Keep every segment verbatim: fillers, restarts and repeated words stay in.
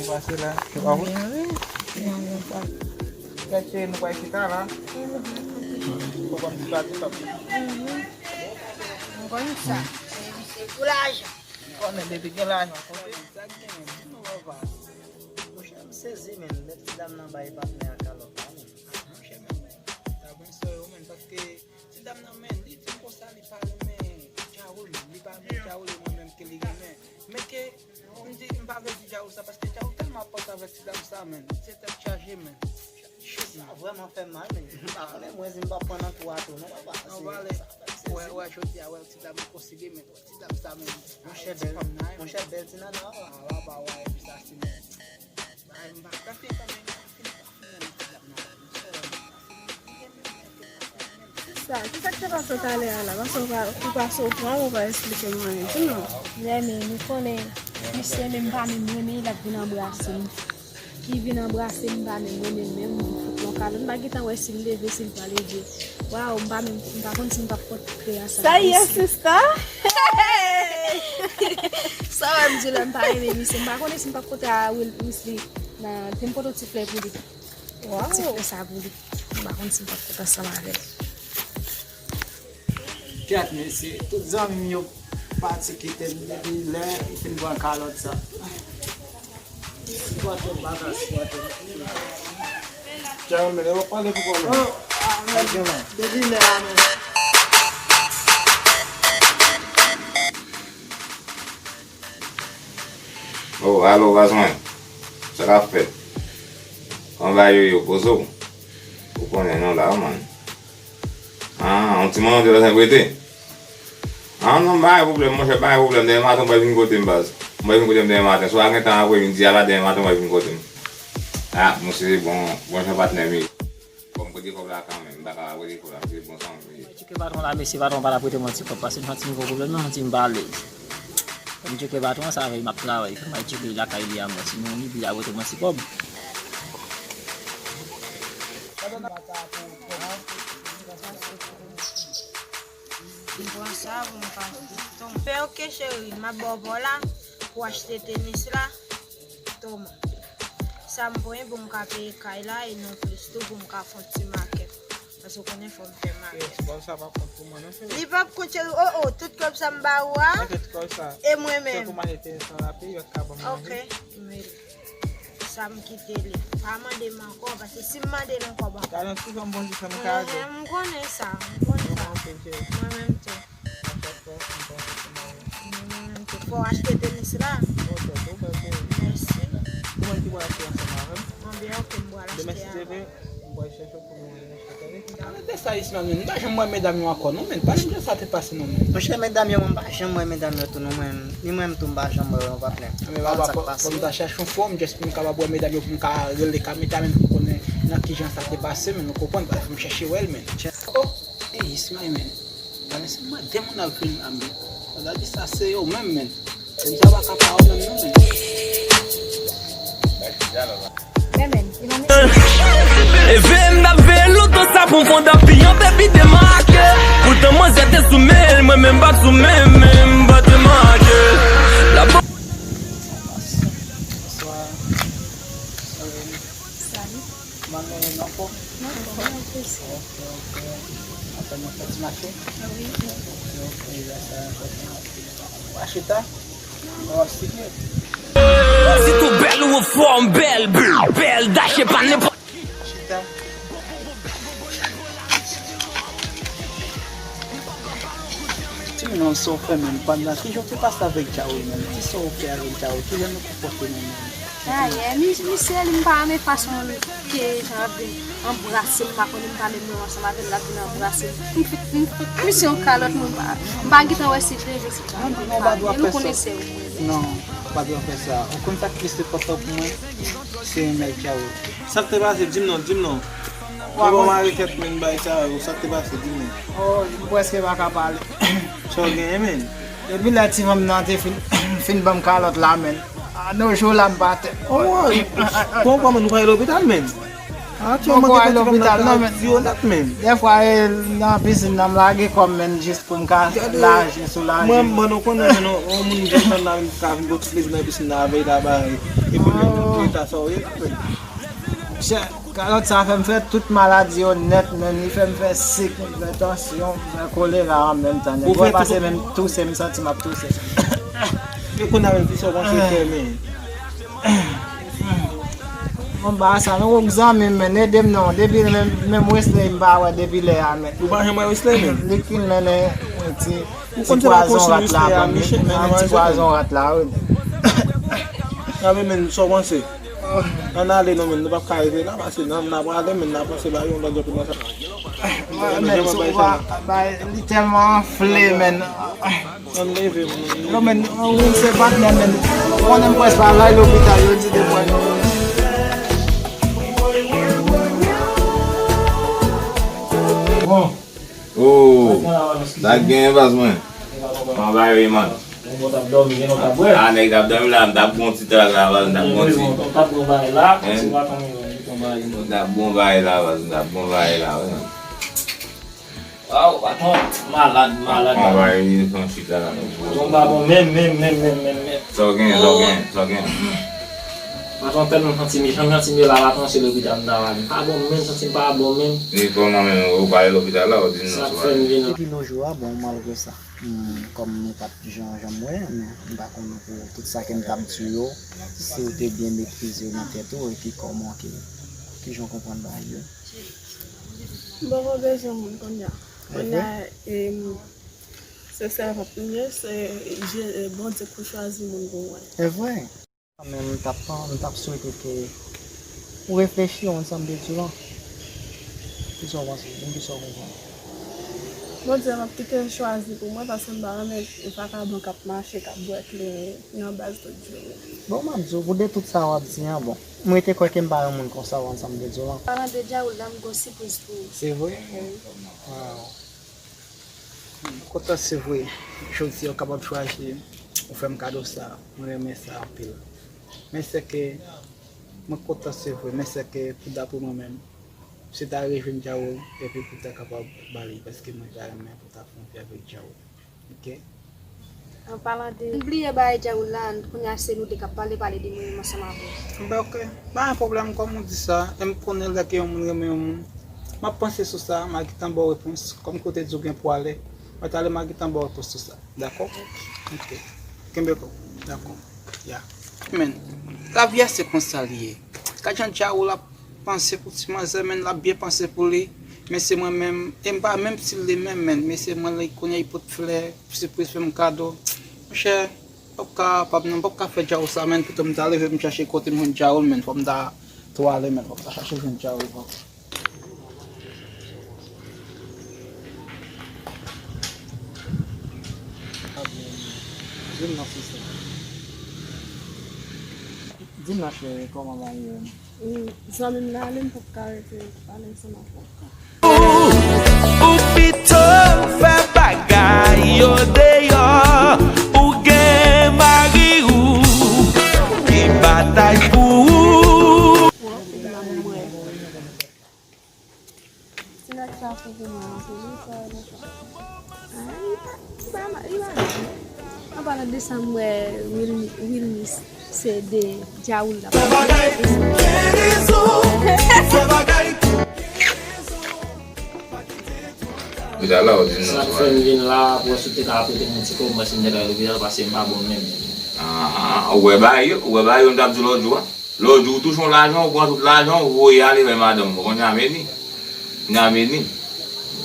Pase la, se pa vre? Gad, cheri, nou pral chita la. Fò ban m ti pati, papi. M konn sa. Se pou lajan. M konnen depi gen lajan, konte. Sa k genyen, di nou, papa. Monchè, m sezi, men. Lè ti dam nan bay patnè a kalòt la, men. Monchè, men, men. Sa bon, sè yo, men, paske ti dam nan, men, li di m konsa, li pa renmen Djaoul, men. Li pa renmen Djaoul, e mwen menm ke li renmen. Men ke, m di, m pa vle di Djaoul sa, paske Djaoul tèlman ap pase avèk ti dam sa, men. Se tèt chaje, men. Sa vrèman fè m mal, men. M pa konnen, mwen, si m pa pran nan kou a tou, non, papa. Non, se, wale. Sa fè m sezi. Wè, wè, jodi a, wè, ti dam nan posede, men. Ti dam sa, men. Monchè, bèl, monchè, bèl ti nana, wa. Ah, wa, ba, wa, epi sa, se, men. Ba, m pa, pa fin, pa fin, pa fin, pa fin, men, ti dam nan, men. Sa, kisa k te pase w talè a la? Paske w pa, ou pa sot pran, ou pa esplike mwen anyen. Di m non. Renmen, nou konnen, misye menm pa menm renmen, l ap vin anbrase m. Li vin anbrase m, m pa menm renmen l menm, m fout l yon kalòt. M pa gentan wè si l leve, si l pral leve. Waw, m pa menm, m pa konn si m p ap kontre a sa. Sa ye, sista? Sa wè m di lè m pa renmen misye. M pa konnen si m p ap kontre a Will, Wesley nan, te m pote yon ti flè pou li. Waw. Ti flè sa pou li. M pa konn si m p ap kontre ansanm avè l. Kèt mesye, tout zanmi m yo pati kite m depi lè m fin pran kalòt sa. Sipòte m, bagay, sipòte m. Djaoul, men, w ap pale pou kòman? Oh, ah, men, depi lè a, men. Oh, alo, baz mwen. Sa k ap fèt? Kòman bagay yo ye, poze w? Ou konnen non la, man. Ah, yon ti manman de lòt prete. Ah, non, pa gen pwoblèm, monchè, pa gen pwoblèm. Demen maten, ou pral vin kote m, baz. Ou pral vin kote m demen maten. Swa gen tan apremidi a la, demen maten, ou pral vin kote m. Ah, bon, se bon, bon jan patnè m ye. Bon, m prete kòb la kanmenm, m pa ka prete kòb la, se bon zanmi m ye. Tcheke patwon la, mesye, patwon pa t ap prete mwen ti kòb, paske m santi m gen pwoblèm, m santi m pa alèz. Fò m tcheke patwon sa, avè m ap travay, fò m al tcheke lakay li a mwen, sinon li, li ap prete mwen ti kòb. M pran sa pou m ka tonbe. Fè oke cheri, m ap ba w pa w la pou w achte tenis la. Tonbe. Sa m pran pou m ka peye kay la e non plis tou pou m ka fè yon ti makèt. Paske w konnen fò m fè makèt. Yes, bon, sa pa kont pou mwen, non, cheri. Li p ap kont, cheri. Oh, oh, tout kòb sa m ba ou a. Mwen kèt kòb sa. E mwen menm. Se pou m achte tenis lan la, pi yo ka ban m manje. Ok, m rele. Sa m kite li. Pa mande m ankò, paske si m mande l ankò, bon. Gade yon ti fanm bon, ti fanm kaze. Ehe, m konnen sa, m konnen sa. Mwen menm tou. Mwen menm tou. Fò w achte tenis la. Mèsi. Ou menm ki pral achte ansanm avè m? Anben, ok, m pral achte avè w. Demen, si Dye vle, m pral chèche w pou nou achte, tande? Pale de sa, Ismael, men. M pa janm wè medam yo ankò, non, men. Pale m de sa te pase, non, men. Monchè, medam yo, mwen, m pa janm wè medam yo tou, non, men. Ni mwen menm tou, m pa janm wè yo, patnè. Men, papa, fò m ta chèche yon fò, m just pou m kapab wè medam yo, pou m ka rele kamera, men, pou konnen nan ki jan sa te pase, men, ou konprann, fò m chèche wè l, men. Oh, hey, Ismael, men. Gade se mwen, de moun ap vin la, men. Gade sa, se yo menm, men. Moun sa pa ka pa yo menm, non, men. Leve m t ap veye lontan sa pou m fon dap piyan pepi demake. Poutan manzè te sou men l, mwen menm pa t sou men, men m pa t remake. Labò. Salut. Kòman nou ye, nou anfòm? Nou anfòm, nou anfòm. Ok, ok. Anfòm, nou fè ti mache? Wi. Ok, ok, sa enpòtan. Ou achita? Ou ap site? Si tou bèl ou anfòm, bèl, bèl, bèl, dache pa nenpòt. Achita. Di m non, sa w fè menm pandan, kijan w te pase avèk Djaoul menm? Kisa w fè avèk Djaoul? Kijan nou konpòte nou menm? Dayè, mi, misye li m pa renmen fason l te jan ap vin anbrase m, m pa konnen m pa menm menm ansanm avè l, l ap vin anbrase m. M fout, m fout misye yon kalòt, mwen pa, m pa gentan wè si l leve, si l pa leve. Non, non, pa dwe fè sa. Non, pa dwe fè sa. Ou konn sa k plis enpòtan pou mwen? Se renmen Djaoul. Sa k te pase? Di m non, di m non. Ou pa konn mare tèt men bay sa yo, sa k te pase, di m non. Oh, m prèske pa ka pale. Sa w genyen, men? Depi lè ti fanm nan te fin, fin ban m kalòt la, men. A nos jours la, m pa tè. Oh, bon, kòman nou pa ye lopital, men? Aktyèlman, gen kantite moun nan ka di yo nèt menm. Dèfwa, e, nan pisin nan, m lage kò m, men jis pou m ka laje, soulaje. Mwen, mwen, nou konnen, men yon moun vin tann la, vin ka vin pote plezi nan pisin nan avè l, la ba, epi menm, eta sa w ye la, menm. Chè, kalòt sa fè m fè tout maladi yo nèt, men li fè m fè sik, m fè tansyon, m fè kolera an menm tan. Nèg yo pase menm touse, m santi m ap touse. E kounye a menm, kisa w panse fè, men? Bon, ba sa, nou wè zanmi m, men, ede m non. Depi menm, menm Wesley, m pa wè depi lè a, men. Ou pa janm wè Wesley, men? Li ki mennen ti, ti pwazon rat la, ban m mennen ti pwazon rat la, wi. Anben, men, sa w panse? Ann ale non, men, nou p ap ka rete la, paske nan, n ap prale, men, n ap panse ba yo yon lòt jan pou nan sa. Mwen, men, sou pa, ba, li tèlman anfle, men. Ann leve, men. Yo, men, ou se patnè, men. Ou konnen m prèske pa al lopital, yo di de pwen. Bon. Oh, sa k genyen, baz mwen? Kòman bagay yo ye, man? Bon, t ap dòmi, gen lè w t ap bwè. Ah, nèg t ap dòmi la, m t ap gon ti trak la, baz, m t ap gon ti. Bon, t ap gon bagay la, ti baton, yon ti bagay. M t ap gon bagay la, baz, m t ap gon bagay la, wi, man. Waw, patwon, malad, malad, patwon, malad. Patwon, pa yon chita la, non. Patwon, pa bon, menm, menm, menm, menm, menm, menm. Sa w genyen, sa w genyen, sa w genyen? Patwon, tèlman santi m, jan m santi m ye la, patwon, se lopital m ta pral. Pa bon, menm, santi m pa bon, menm. E kòman menm, ou pa ale lopital la, ou di m non, sa w pa ale. Depi lòt jou a, bon, malgre sa, hmm, kòm mwen pa t jan, jan m wè, men m pa konnen pou tout sa ke m t ap di w yo, si w te byen metrize yo nan tèt ou, epi kòman ke, kijan w konprann bagay yo. M poko bezwen moun kounye a. Kounye a, em, se sèvant m ye, se Je-, e, Bondye k pou chwazi moun pou mwen. Se vre. Mwen menm, m t ap, m t ap swete ke ou reflechi, ou konn sa m te di w lan. Kisa w panse? Di m kisa w konprann. Bondye m ap kite l chwazi pou mwen, paske m pa renmen vakabon k ap mache, k ap bwè kleren nan baz tout jounen. Bon, m ap di w, pou de tout sa w ap di an, bon, m rete kwè ke m pa yon moun konsa, w konn sa m te di w lan. Palan de djawou la, m gon sipriz pou ou. Se vre? Wi. Waw. M kontan se vre, jodi a ou kapab chwazi ou fè m kado sa, mwen renmen sa anpil. Men sèke, mwen kontan se vre, men sèke pou dapre mwen menm, se ta rejwenn djawou epi pou ta kapab ba li, paske mwen ta renmen pou ta fè yon vi avèk djawou. Ok? An palan de, m bliye bay djawou la, kounye a se nou de k ap pale, pale de mwen menm ansanm avè w. Ben, ok. Pa gen pwoblèm, kòm ou di sa, e m konnen lè ke yon moun renmen yon moun, m ap panse sou sa, m a gentan ba w repons, kòm kote di w gen pou ale, mwen talè m a gentan ba w repons sou sa. Dakò? Ok. Kenbe kò w. Dakò. Ya. Men, lavi a se konsa li ye. Gad jan djawou l ap panse pou ti manzè, men l ap byen panse pou li. Men se mwen menm, e m pa menm si l li menm, men, men se mwen li kounye a, li pot flè, sipriz, fè m kado. Monchè, m p ap kapab non, m p ap ka fè djawou sa, men, pito m ta leve m chache kote m jwenn djawou l, men, fò m ta tou ale, men, fò m ta chache jwenn djawou l, bon. Di m non, sista. Di m non, cheri, kòman bagay yo ye? Zanmi m nan ale, m p ap ka rete pale ansanm avè w. Ou pito fè bagay yo deyò, ou gen mari ou ki batay pou ou. Ti nèg sa fou pou mwen anpil, wi, frè, men sa. Ah, li pa, li pa mal, li pa mal. An palan de sa, m wè Wilmi-, Wilmis, se de djawou l ap pale. Deja la, ou di m non. Sa k fè m vin la, pou wè si w te ka prete m yon ti kòb, mwen si m te ka lopital, paske m pa bon menm. Ah, ou wè bagay yo, ou wè bagay yo m t ap di w lòt jou a. Lòt jou, ou touche yon lajan, ou pran tout lajan, ou voye ale bay madanm ou. Ou konn sa m vle di? N a vini.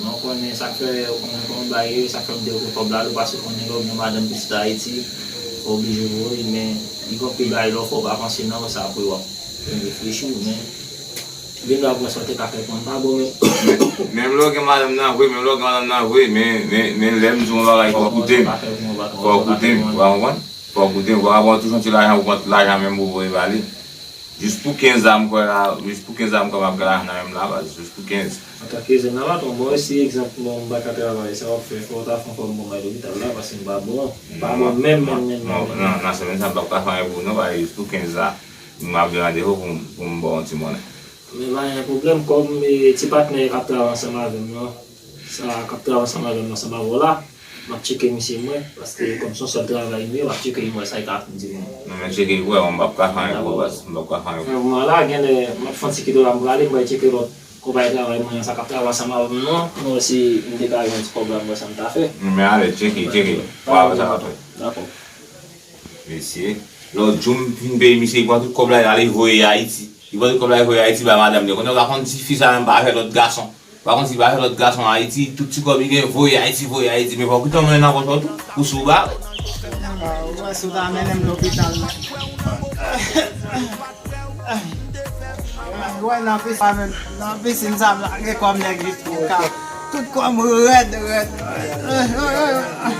Non, konnen sa k fè, ou konnen kòman bagay ye, sa k fè m te ouvri kòb la tou, paske konnen lè w gen madanm pitit Ayiti, ou oblije voye, men li gon pil bagay lè w fè w pa panse nan sa apre w ap reflechi, men vin la pou wè sa w te ka fè pou mwen pa bon, men. Menm lè w gen madanm nan vre, menm lè w gen madanm nan vre, men, men, men lè m di w yon bagay, fò w koute m. Fò w koute m, ou pa konprann? Fò w koute m, ou pa pran touch yon ti lajan, ou pran tout lajan menm pou voye ba li. Jis pou kenz la, m kwè la, jis pou kenz la, m kwè m ap gen lajan nan men m la, baz, jis pou kenz. Antanke jèn la, patwon, bon, si egzanp, bon, m pa ka travay, sa w ap fè, fò w ta fè yon kòb pou m bay lopital la, paske m pa bon, m pa bon menm, menm, menm, menm. Non, nan semèn sa, m p ap ka fè anyen pou ou non, paske jis pou kenz la, m ap gen randevou pou m, pou m ba w yon ti monnen. Men pa gen pwoblèm, kòm e, ti patnè k ap travay ansanm avè m nan, sa k ap travay ansanm avè m nan, ansanm avè w la, m ap tcheke misye mwen, paske kòm se yon sèl travay m ye, m ap tcheke li, m wè sa li ka di mwen. Non, men tcheke pou wè, m p ap ka fè anyen pou ou, baz. M p ap ka fè anyen pou ou. Men mwen la, genlè, m ap fè yon ti kite la, m prale, m prale tcheke lòt konpayi travay mwen an, sa k ap travay ansanm avè m nan, m wè si m te ka jwenn ti kòb la, m wè sa m ta fè. Men ale, tcheke, tcheke. W a wè sa k ap fèt. Dakò. Mesye, lòt jou m fin peye misye, li pran tout kòb la, li ale voye Ayiti. Li pran tout kòb la, li voye Ayiti ba madanm li. Kounye a w pa konn si fi sa menm pa avè lòt gason. Pa konn si pa fè lòt gason Ayiti, tout ti kòb li gen voye Ayiti, voye Ayiti. Men fòk ou tanmen nan pòch ou tou, pou sou ba. Ou wè si w ta mennen m lopital la. Ou wè nan pisin, nan pisin sa m lage kòm nèg li tou ka. Tout kòm rèd, rèd, rèd.